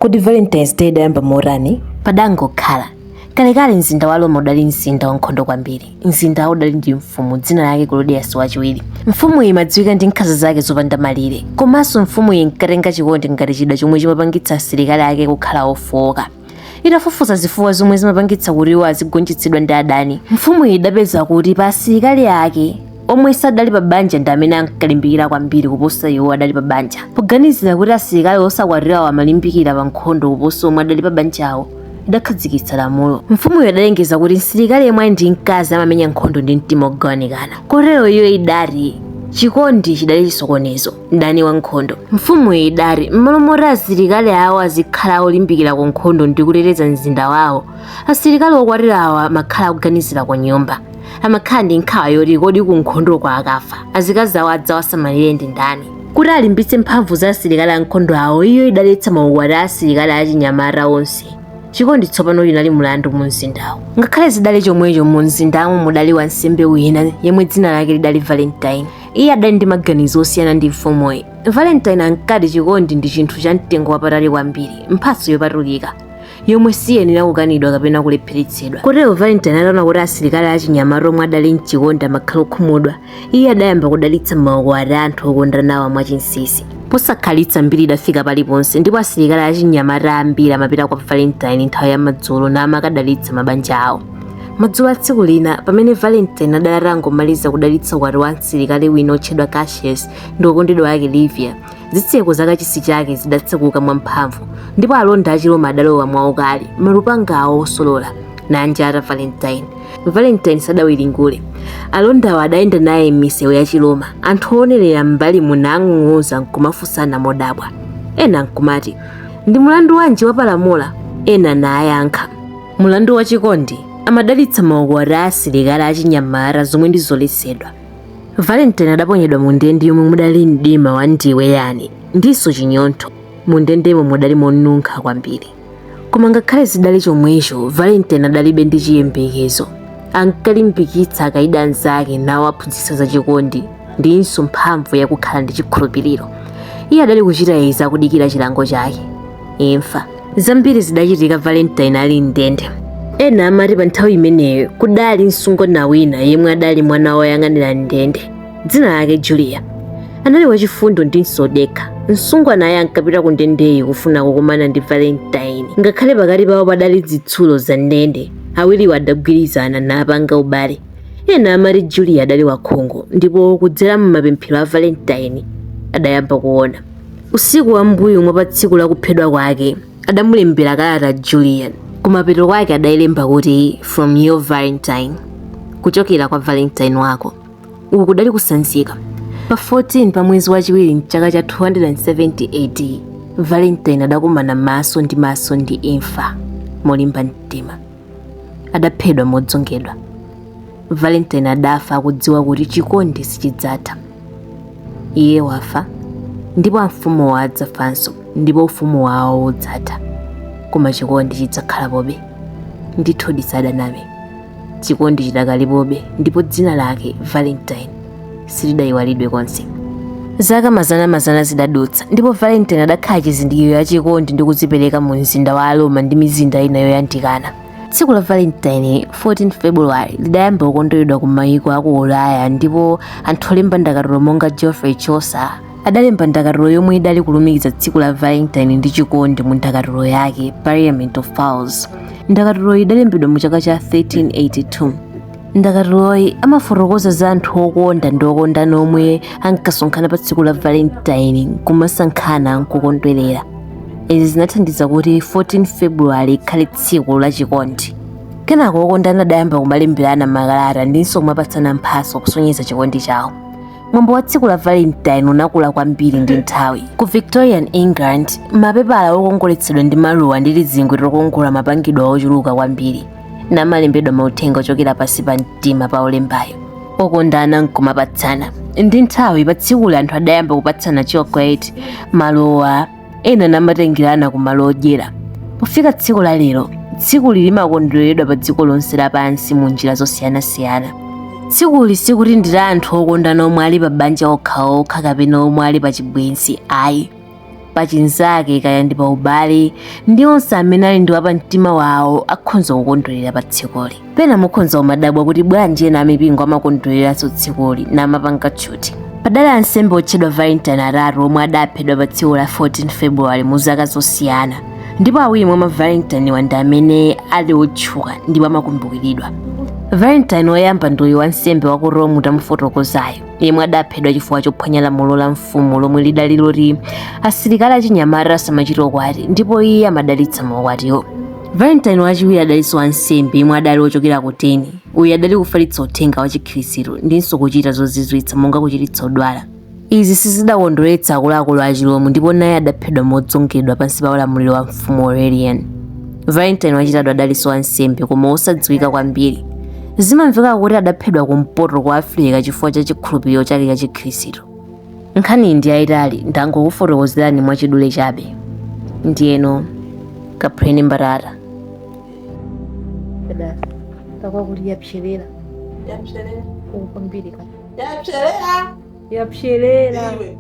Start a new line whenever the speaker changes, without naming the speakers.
Kodi Valentine's Day idayamba motani?
Padangokhala kalekale, mzinda wa Roma udali mzinda wankhondo kwambiri. Mzindawo udali ndi mfumu dzina lake Claudius wachiwiri. Mfumu iyi imadziwika ndi nkhanza zake zopanda malire, komanso mfumu iyi inkatenga chikondi ngati chida chomwe chimapangitsa asilikali ake kukhala ofowoka. Itafufuza zifukwa zomwe zimapangitsa kuti iwo azigonjetsedwa ndi adani, mfumu iyi idapeza kuti pa asilikali ake omwe sadali pa banja ndi amene ankalimbikira kwambiri kuposa iwo adali pa banja. Poganizira kuti asilikali osakwatirawo amalimbikira pa nkhondo kuposa omwe adali pa banjawo, idakhazikitsa lamulo. Mfumuyo idalengeza kuti msilikali yemwe ali ndi mkazi amamenya nkhondo ndi mtima wogawanikana. Kotero iyo idati chikondi chidali chisokonezo, mdani wa nkhondo. Mfumuyo idati m'malo moti asilikali awo azikhala olimbikira ku nkhondo ndi kuteteza mzinda wawo, asilikali okwatirawo amakhala akuganizira ku nyumba. Amakhala ndi nkhawa yoti kodi ku nkhondoko akafa, azikazi awo adzawasamalire ndi ndani? Kuti alimbitse mphamvu za asilikali ankhondo awo, iyo idaletsa maukwati a asilikali achinyamata onse. Chikondi tsopano chinali mlandu mu mzindawo. Ngakhale zidali chomwecho, mu mzindamo mudali wansembe wina yemwe dzina lake lidali Valentine. Iye adali ndi maganizo osiyana ndi mfumuyi. Valentine ankati chikondi ndi chinthu cha mtengo wapatali kwambiri, mphatso yopatulika yomwe siyenera kukanidwa kapena kulepheretsedwa. Kotero Valentine ataona kuti asilikali achinyamata omwe adali mchikondi amakhala okhumudwa, iye adayamba kudalitsa maukwati a anthu okondanawa mwachinsinsi. Posakhalitsa mbiri idafika paliponse, ndipo asilikali achinyamata ambiri amapita kwa Valentine nthawi ya madzulo namakadalitsa mabanja awo. Madzulo a tsiku lina, pamene Valentine adali atangomaliza kudalitsa ukwati wa msilikali wina otchedwa Cassius ndi wokondedwa wake Livia, zitseko za kachisi chake zidatsekuka mwamphamvu, ndipo alonda achiroma adalowa mwaukali, malupanga awo osolola, nanjata Valentine. Valentine sadawiringule. Alondawo adayenda naye m'misewu ya Chiroma, anthu oonerera m'mbali munang'ung'udza nkumafunsana modabwa. Ena nkumati, "Ndi mulandu wanji wapalamula?" Ena nayankha, "Mulandu wa chikondi. Amadalitsa maukwati a asilikali achinyamata zomwe ndi zoletsedwa." Valentine adaponyedwa mu ndende yomwe mudali mdima wa ndiwe yani ndinso chinyontho. Mu ndendemo mudali monunkha kwambiri. Koma ngakhale zidali chomwecho, Valentine adalibe ndi chiyembekezo. Ankalimbikitsa akaidi anzake nawaphunzitsa za chikondi ndinso mphamvu yakukhala ndi chikhulupiriro. Iye adali kuchita izi akudikira chilango chake, imfa. Zambiri zidachitika Valentine ali m'ndende. Ena amati pa nthawi imeneyo kudali msungwana wina yemwe adali mwana woyang'anira ndende, dzina lake Julia. Anali wachifundo ndinso odekha. Msungwanayo ankapita ku ndendeyi kufuna kukumana ndi Valentine. Ngakhale pakati pawo padali zitsulo za ndende, awiriwo adagwirizana napanga ubale. Ena amati Julia adali wakhungu ndipo kudzera m'mapemphero a Valentine adayamba kuona. Usiku wa m'mbuyo mwa pa tsiku la kuphedwa kwake, adamulembera kalata Julia. Kumapeto kwake adayilemba kuti, "From your Valentine," kuchokera kwa Valentine wako. Uku kudali kusanzika. Pa 14 pa mwezi wachiwiri mchaka cha 270 AD, Valentine adakumana maso ndi maso ndi imfa molimba mtima. Adaphedwa modzongedwa. Valentine adafa akudziwa kuti chikondi sichidzatha. Iye wafa, ndipo amfumuwo adzafanso, ndipo ufumu wawo udzatha, koma chikondi chidzakhalapobe. Ndithudi sadaname. Chikondi chidakalipobe, ndipo dzina lake Valentine silidayiwalidwe konse. Zaka mazanamazana zidadutsa, ndipo Valentine adakhala chizindikiro cha chikondi ndi kudzipereka mu mzinda wa Roma ndi mizinda ina yoyandikana. Tsiku la Valentine, 14 February, lidayamba kukondweredwa ku mayiko a ku Ulaya, ndipo anthu olemba ndakatulo monga Geoffrey Chaucer adalemba ndakatulo yomwe idali kulumikiza tsiku la Valentine ndi chikondi mu ndakatulo yake Parliament of Fowls. Ndakatuloyi idalembedwa mu chaka cha 1382. Ndakatuloyi amafotokoza za anthu okonda ndi okondana omwe ankasonkhana pa tsiku la Valentine nkumasankhana nkukondwerera. Izi zinathandiza kuti 14 February ikhale tsiku la chikondi. Kenako okondana adayamba kumalemberana makalata ndinso kumapatsana mphatso kusonyeza chikondi chawo. Mwambo wa tsiku la Valentine unakula kwambiri ndi nthawi. Ku Victorian England, mapepala okongoletsedwa ndi maluwa ndi tizingwe tokongola amapangidwa ochuluka kwambiri, namalembedwa mauthenga ochokera pansi pa mtima pa olembayo. Okondana nkumapatsana. Ndi nthawi, pa tsikuli anthu adayamba kupatsana chocolate, maluwa, ena namatengerana ku malo odyera. Pofika tsiku la lero, tsikuli limakondwereredwa pa dziko lonse lapansi mu njira zosiyanasiyana. Tsikuli sikuti ndi la anthu okondana omwe ali pa banja okhaokha kapena omwe ali pa chibwenzi ayi. Pachinzake kaya ndi pa ubale ndi onse amene ali ndi wapamtima wawo akhonza kukondwerera pa tsikuli. Pena mukhonza kumadabwa kuti bwanji ena amipingo amakondwereranso tsikuli namapanga tchuti. Padali ansembe otchedwa Valentine atatu omwe adaphedwa pa tsiku la 14 February mu zaka zosiyana ndipo awiri mwa ma Valentine-wa ndi amene ali otchuka ndipo amakumbukiridwa. Valentine woyamba ndi uyu wansembe wa ku Rome tamufotokozayo yemwe adaphedwa chifukwa chophwanya lamulo la mfumu lomwe lidali loti asilikali achinyamata asamachite ukwati ndipo iye amadalitsa maukwatiwo. Valentine wachiwiri adalinso wansembe yemwe adali wochokera ku Teni. Uyu adali kufalitsa uthenga wa Chikhristu ndinso kuchita zozizwitsa monga kuchiritsa odwala. Izi sizidakondweretsa akuluakulu a Chiromu ndipo naye adaphedwa modzongedwa pansi pa ulamuliro wa mfumu Aurelian. Valentine wachitatu adalinso wansembe koma wosadziwika kwambiri. Zimamveka kuti adaphedwa kumpoto kwa Africa chifukwa cha chikhulupiriro chake cha Chikhristu. Nkhaniyi ndi yayitali, ndangokufotokozerani mwachidule chabe. Ndiyeno kaphuleni mbatata.
Takwakuti yapserera.
Yapserera.
Kwambiri.
Yapserera.
Yapserera.
Iwe.